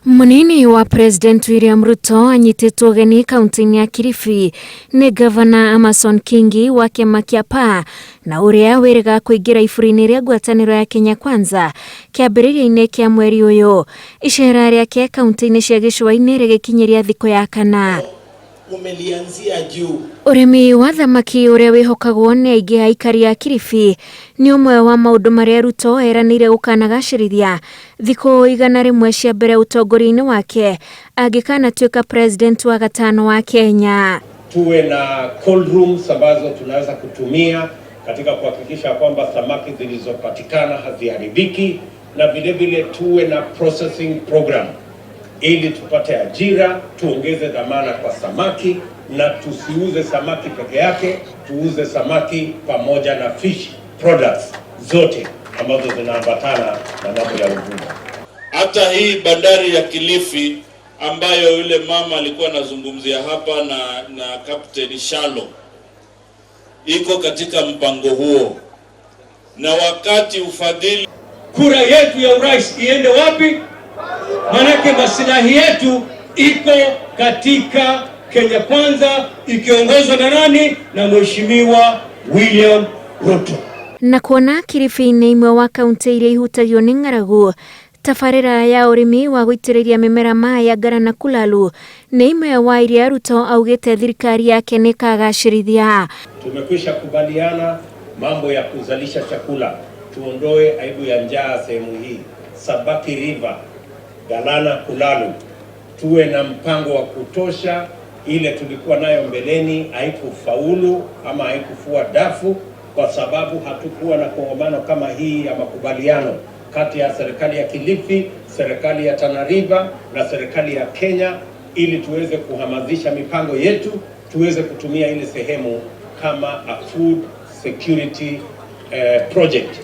Munini wa President William Ruto anyitĩtwo ũgeni kaunti-inĩ ya Kilifi nĩ Gavana Amason Kingi wa kĩama kĩa PAA na ũrĩa wĩrĩga kũingĩra iburi-inĩ rĩa ngwatanĩro ya Kenya Kwanza kĩambĩrĩria-inĩ kĩa mweri ũyũ. Icera rĩake kaunti-inĩ cia gĩcũa-inĩ rĩgĩkinyĩria thikũ ya kana. Umelianzia juu. Ũrĩmi wa thamaki ũrĩa wĩhokagwo nĩ aingĩ a aikari a Kilifi nĩ ũmwe wa maũndũ marĩa Ruto eranĩire gũkanagacĩrithia thikũ 100 cia mbere ũtongoria-inĩ wake angĩkanatuĩka president wa gatano wa Kenya. Tuwe na cold rooms ambazo tunaweza kutumia katika kuhakikisha kwamba samaki zilizopatikana haziharibiki, na vile vile tuwe na processing program ili tupate ajira, tuongeze dhamana kwa samaki na tusiuze samaki peke yake, tuuze samaki pamoja na fish products zote ambazo zinaambatana na mambo ya uvuvi. Hata hii bandari ya Kilifi ambayo yule mama alikuwa anazungumzia hapa na Captain Shalo iko katika mpango huo, na wakati ufadhili Kura yetu ya urais iende wapi? Manake masilahi yetu iko katika Kenya Kwanza ikiongozwa na nani? Na Mheshimiwa William Ruto. Na kuona Kilifi nĩ imwe wa kaunti iria ihutagio nĩ ng'aragu, tabarĩra ya ũrĩmi wa gũitĩrĩria mĩmera maĩ ya Galana Kulalu nĩ imwe wa iria Ruto augĩte thirikari yake nĩ ĩkagacĩrithia. Tumekwisha kubaliana mambo ya kuzalisha chakula, tuondoe aibu ya njaa sehemu hii. Sabaki River, Galana Kulalu, tuwe na mpango wa kutosha. Ile tulikuwa nayo mbeleni haikufaulu ama haikufua dafu, kwa sababu hatukuwa na kongamano kama hii ya makubaliano kati ya serikali ya Kilifi, serikali ya Tana River na serikali ya Kenya, ili tuweze kuhamasisha mipango yetu, tuweze kutumia ile sehemu kama a food security project.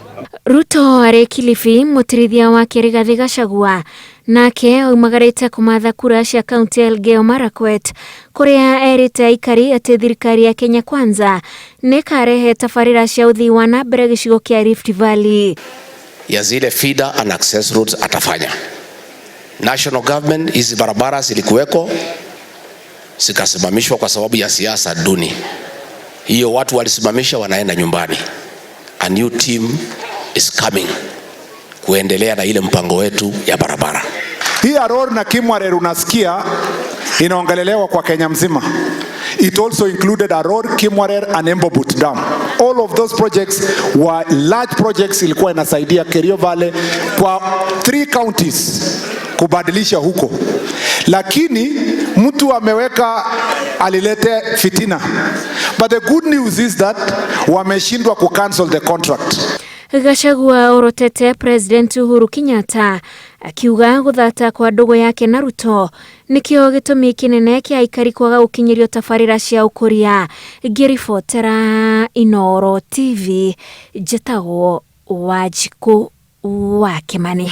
Ruto arĩ Kilifi, mũtirithia wake Rigathi Gachagua nake aumagarĩte kũmatha kura cia kaunti ya Elgeyo Marakwet, kũrĩa erĩte aikari atĩ thirikari ya Kenya Kwanza nĩ ĩkarehe tabarĩra cia ũthii wa na mbere gĩcigo kĩa Rift Valley. Ya zile feeder and access roads atafanya. National government, hizi barabara zilikuweko zikasimamishwa kwa sababu ya siasa duni. Hiyo watu walisimamisha, wanaenda nyumbani. A new team is coming kuendelea na ile mpango wetu ya barabara. Hii Aror na Kimwarer unasikia inaongelelewa kwa Kenya mzima. It also included Aror, Kimwarer and Embobut Dam. All of those projects were large projects, ilikuwa inasaidia Kerio Valley kwa three counties kubadilisha huko, lakini mtu ameweka alilete fitina, but the good news is that wameshindwa ku cancel the contract. Gachagua orotete President Uhuru Kenyatta akiuga gũthata kwa ndũgũ yake na Ruto nĩkĩo gĩtũmi kĩnene kĩa aikari kwaga gũkinyĩrio tabarĩra cia ũkũria. Ngĩribotera Inooro TV, njĩtagwo Wanjikũ wa Kĩmani.